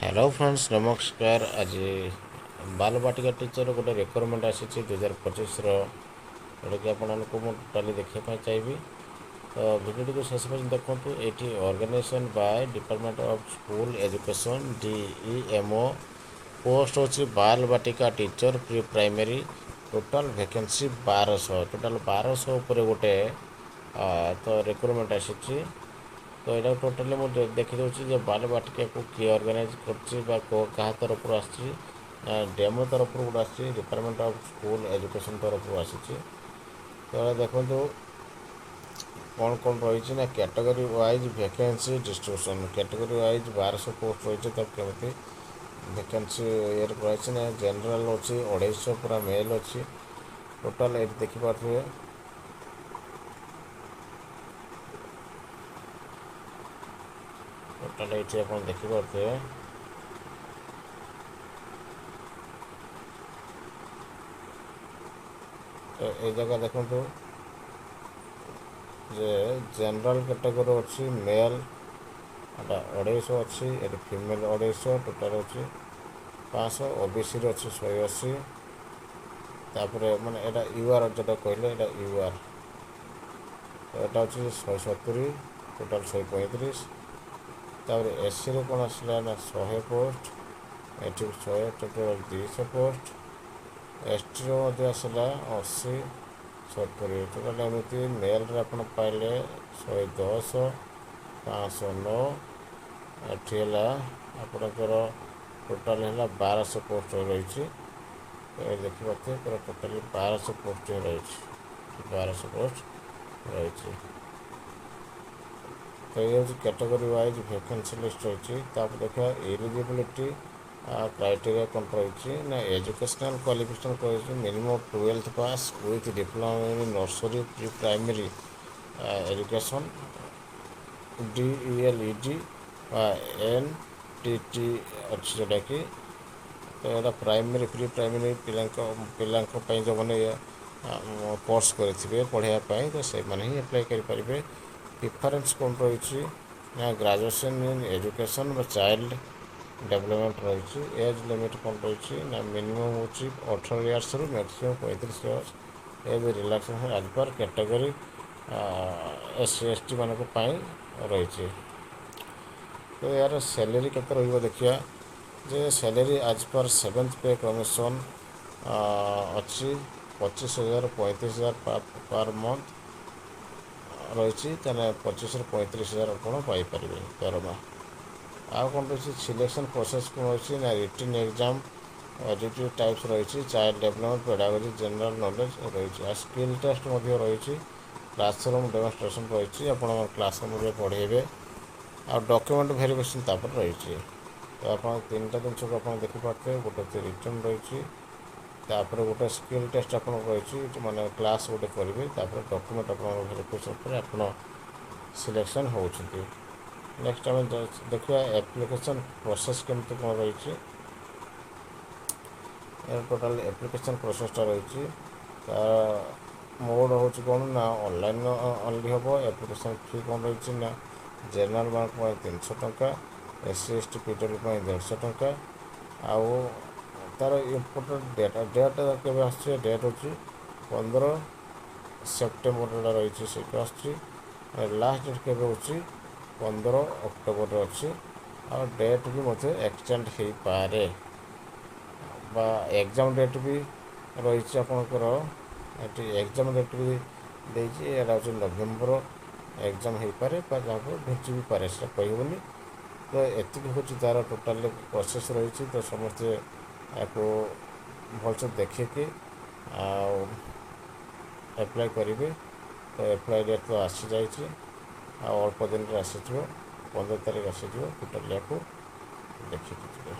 Hello friends, ନମସ୍କାର। ଆଜି Balvatika teacher ଗୋଟେ ରିକ୍ରୁଟମେଣ୍ଟ ଆସିଛି 2025ର, ଯେଉଁଟାକି ଆପଣମାନଙ୍କୁ ମୁଁ ଟୋଟାଲି ଦେଖିବା ପାଇଁ ଚାହିଁବି। ତ ଭିଡ଼ିଓଟିକୁ ଶେଷ ପର୍ଯ୍ୟନ୍ତ ଦେଖନ୍ତୁ। ଏଇଠି organization by Department of School Education, DEMO। Post ହେଉଛି Balvatika teacher pre primary। Total vacancy 1200। Total 1200 ଉପରେ ଗୋଟେ ତ ରିକ୍ରୁଟମେଣ୍ଟ ଆସିଛି। ତ ଏଇଟା ଟୋଟାଲି ମୁଁ ଦେଖିଦେଉଛି ଯେ ବାଲବାଟିକାକୁ କିଏ ଅର୍ଗାନାଇଜ୍ କରୁଛି ବା କାହା ତରଫରୁ ଆସିଛି। ଡେମୋ ତରଫରୁ ଗୋଟେ ଆସିଛି, ଡିପାର୍ଟମେଣ୍ଟ ଅଫ୍ ସ୍କୁଲ ଏଜୁକେସନ୍ ତରଫରୁ ଆସିଛି। ତ ଦେଖନ୍ତୁ କ'ଣ କ'ଣ ରହିଛି ନା category wise vacancy distribution। Category wise 1200 post ରହିଛି। ତ କେମିତି ଭ୍ୟାକେନ୍ସି ଇଏରେ ରହିଛି ନା ଜେନେରାଲ୍ ଅଛି 250, ପୁରା ମେଲ୍ ଅଛି ଟୋଟାଲ୍। ଏଇଠି ଦେଖିପାରୁଥିବେ, ଟୋଟାଲ୍ ଏଇଠି ଆପଣ ଦେଖିପାରୁଥିବେ। ତ ଏଇ ଜାଗା ଦେଖନ୍ତୁ ଯେ ଜେନେରାଲ୍ କ୍ୟାଟେଗୋରୀ ଅଛି ମେଲ୍ ଏଟା 250 ଅଛି, ଏଠି ଫିମେଲ୍ 250, ଟୋଟାଲ୍ ଅଛି 500। ଓବିସିରେ ଅଛି 180। ତାପରେ ମାନେ ଏଇଟା you ଆର୍ ଯେଉଁଟା କହିଲେ, ଏଇଟା you ଆର୍, ତ ଏଇଟା ଅଛି 170, ଟୋଟାଲ୍ 135। ତାପରେ ଏସ୍ସିରେ କ'ଣ ଆସିଲା ନା 100 ପୋଷ୍ଟ, ଏଠି 100, ଟୋଟାଲ୍ 200 ପୋଷ୍ଟ। ଏସ୍ଟିର ମଧ୍ୟ ଆସିଲା 80, 70 ଟୋଟାଲ୍। ଏମିତି ମେଲ୍ରେ ଆପଣ ପାଇଲେ 110, 509। ଏଠି ହେଲା ଆପଣଙ୍କର ଟୋଟାଲ୍ ହେଲା 1200 ପୋଷ୍ଟ ରହିଛି। ଏ ଦେଖିପାରୁଥିବେ, ପୁରା ଟୋଟାଲି 1200 ପୋଷ୍ଟ ହିଁ ରହିଛି, 1200 ପୋଷ୍ଟ ରହିଛି। ତ ଇଏ ହେଉଛି କ୍ୟାଟେଗୋରୀ ୱାଇଜ୍ ଭ୍ୟାକେନ୍ସି ଲିଷ୍ଟ ରହିଛି। ତାପରେ ଦେଖିବା ଏଲିଜିବିଲିଟି କ୍ରାଇଟେରିଆ କ'ଣ ରହିଛି ନା ଏଜୁକେସନାଲ୍ କ୍ୱାଲିଫିକେସନ୍ ରହିଛି minimum 12th pass with diploma in nursery pre primary education, DELED ବା ଏନ୍ଟିଟି ଅଛି ଯେଉଁଟାକି। ତ ଏଇଟା ପ୍ରାଇମେରୀ, ପ୍ରି ପ୍ରାଇମେରୀ ପିଲାଙ୍କ ପାଇଁ ଯେଉଁମାନେ କୋର୍ସ କରିଥିବେ ପଢ଼ିବା ପାଇଁ, ତ ସେମାନେ ହିଁ ଆପ୍ଲାଏ କରିପାରିବେ। ପ୍ରିଫରେନ୍ସ କ'ଣ ରହିଛି ନା ଗ୍ରାଜୁଏସନ୍ ଇନ୍ ଏଜୁକେସନ୍ ବା ଚାଇଲ୍ଡ ଡେଭଲପମେଣ୍ଟ ରହିଛି। ଏଜ୍ ଲିମିଟ୍ କ'ଣ ରହିଛି ନା ମିନିମମ୍ ହେଉଛି 18 ଇୟର୍ସରୁ maximum 35 years। Age relaxation as per category SC ST ମାନଙ୍କ ପାଇଁ ରହିଛି। ତ ଏହାର ସ୍ୟାଲେରୀ କେତେ ରହିବ ଦେଖିବା ଯେ salary as per seventh pay commission ଅଛି 25,000, 35,000 ପର୍ ମନ୍ଥ ରହିଛି। ତାହେଲେ 25ରୁ 35 ହଜାର ଆପଣ ପାଇପାରିବେ ଦରମା। ଆଉ କ'ଣ ରହିଛି? ସିଲେକ୍ସନ୍ ପ୍ରୋସେସ୍ କ'ଣ ରହିଛି ନା ରିଟିନ୍ ଏକ୍ଜାମ୍ ଅବଜେକ୍ଟିଭ୍ ଟାଇପ୍ସ ରହିଛି, child development, pedagogy, general knowledge ରହିଛି, ଆଉ ସ୍କିଲ୍ ଟେଷ୍ଟ ମଧ୍ୟ ରହିଛି। କ୍ଲାସରୁମ୍ ଡେମନଷ୍ଟ୍ରେସନ୍ ରହିଛି, ଆପଣ କ୍ଲାସରୁମ୍ରେ ପଢ଼େଇବେ, ଆଉ ଡକ୍ୟୁମେଣ୍ଟ ଭେରିଫିକେସନ୍ ତାପରେ ରହିଛି। ତ ଆପଣ ତିନିଟା ଜିନିଷକୁ ଆପଣ ଦେଖିପାରୁଥିବେ। ଗୋଟେ ହେଉଛି ରିଟନ୍ ରହିଛି, ତାପରେ ଗୋଟେ ସ୍କିଲ୍ ଟେଷ୍ଟ ଆପଣଙ୍କର ରହିଛି, ମାନେ କ୍ଲାସ୍ ଗୋଟେ କରିବେ, ତାପରେ ଡକ୍ୟୁମେଣ୍ଟ ଆପଣଙ୍କର ଭେରିଫିକେସନ୍ ପରେ ଆପଣ ସିଲେକ୍ସନ୍ ହେଉଛନ୍ତି। ନେକ୍ସଟ ଆମେ ଦେଖିବା ଆପ୍ଲିକେସନ୍ ପ୍ରୋସେସ୍ କେମିତି କ'ଣ ରହିଛି। ଏହାର ଟୋଟାଲ୍ ଆପ୍ଲିକେସନ୍ ପ୍ରୋସେସ୍ଟା ରହିଛି। ତାର ମୋଡ଼ ହେଉଛି କ'ଣ ନା ଅନଲାଇନ୍ ଅନଲି ହେବ। ଆପ୍ଲିକେସନ୍ ଫି କ'ଣ ରହିଛି ନା ଜେନେରାଲ୍ ମାନଙ୍କ ପାଇଁ 300 ଟଙ୍କା, S C, S T, PW ପାଇଁ 150 ଟଙ୍କା। ଆଉ ତାର ଇମ୍ପୋର୍ଟାଣ୍ଟ ଡେଟ୍, ଡେଟ୍ କେବେ ଆସୁଛି? ଡେଟ୍ ହେଉଛି 15 ସେପ୍ଟେମ୍ବରଟା ରହିଛି, ସେଇଠୁ ଆସୁଛି। ଲାଷ୍ଟ ଡେଟ୍ କେବେ ହେଉଛି? 15 ଅକ୍ଟୋବରରେ ଅଛି। ଆଉ ଡେଟ୍ ବି ମଧ୍ୟ ଏକ୍ସଟେଣ୍ଡ ହେଇପାରେ ବା ଏକ୍ଜାମ୍ ଡେଟ୍ ବି ରହିଛି ଆପଣଙ୍କର। ଏଠି ଏକ୍ଜାମ୍ ଡେଟ୍ ବି ଦେଇଛି। ଏଇଟା ହେଉଛି ନଭେମ୍ବର ଏକ୍ଜାମ୍ ହେଇପାରେ ବା ଯାହାକୁ ଘୁଞ୍ଚି ବି ପାରେ, ସେଟା କହିହେବନି। ତ ଏତିକି ହେଉଛି ତା'ର ଟୋଟାଲି ପ୍ରୋସେସ୍ ରହିଛି। ତ ସମସ୍ତେ ଏହାକୁ ଭଲସେ ଦେଖିକି ଆଉ ଆପ୍ଲାଏ କରିବେ। ତ ଆପ୍ଲାଏ ଡେଟ୍ ତ ଆସିଯାଇଛି, ଆଉ ଅଳ୍ପ ଦିନରେ ଆସିଯିବ, 15 ତାରିଖ ଆସିଯିବ। ଟୋଟାଲି ୟାକୁ ଦେଖିକି ଯିବେ।